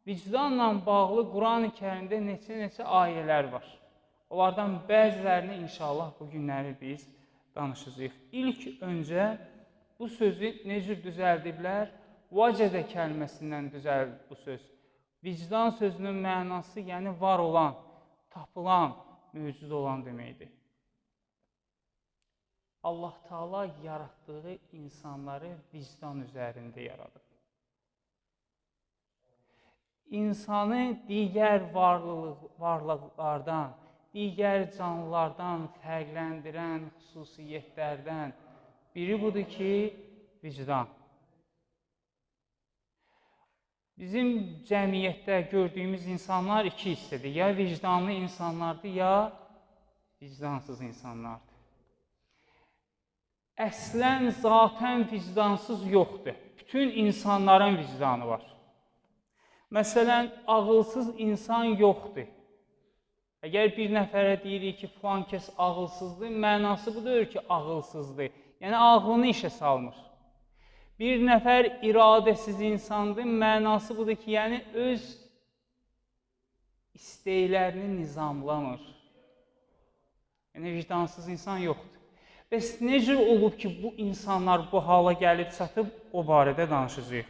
Vicdanla bağlı Quran-ı Kərimdə neçə-neçə ayələr var. Onlardan bəzilərini inşallah bu günləri biz danışacağıq. İlk öncə bu sözü necə düzəldiblər? Vəcədə kəlməsindən düzəldib bu söz. Vicdan sözünün mənası, yəni var olan, tapılan, mövcud olan deməkdir. Allah Teala yaratdığı insanları vicdan üzərində yaradıb. İnsanı digər varlıqlardan, digər canlılardan fərqləndirən xüsusiyyətlərdən biri budur ki, vicdan. Bizim cəmiyyətdə gördüyümüz insanlar iki hissədir. Ya vicdanlı insanlardır, ya vicdansız insanlardır. Əslən, zaten vicdansız yoxdur. Bütün insanların vicdanı var. Məsələn, ağılsız insan yoxdur. Əgər bir nəfərə deyirik ki, filan kəs ağılsızdır, mənası budur ki, ağılsızdır. Yəni, ağlını işə salmır. Bir nəfər iradəsiz insandır, mənası budur ki, yəni öz istəklərini nizamlamır. Yəni, vicdansız insan yoxdur. Bəs necə olub ki, bu insanlar bu hala gəlib çatıb, o barədə danışacağıq.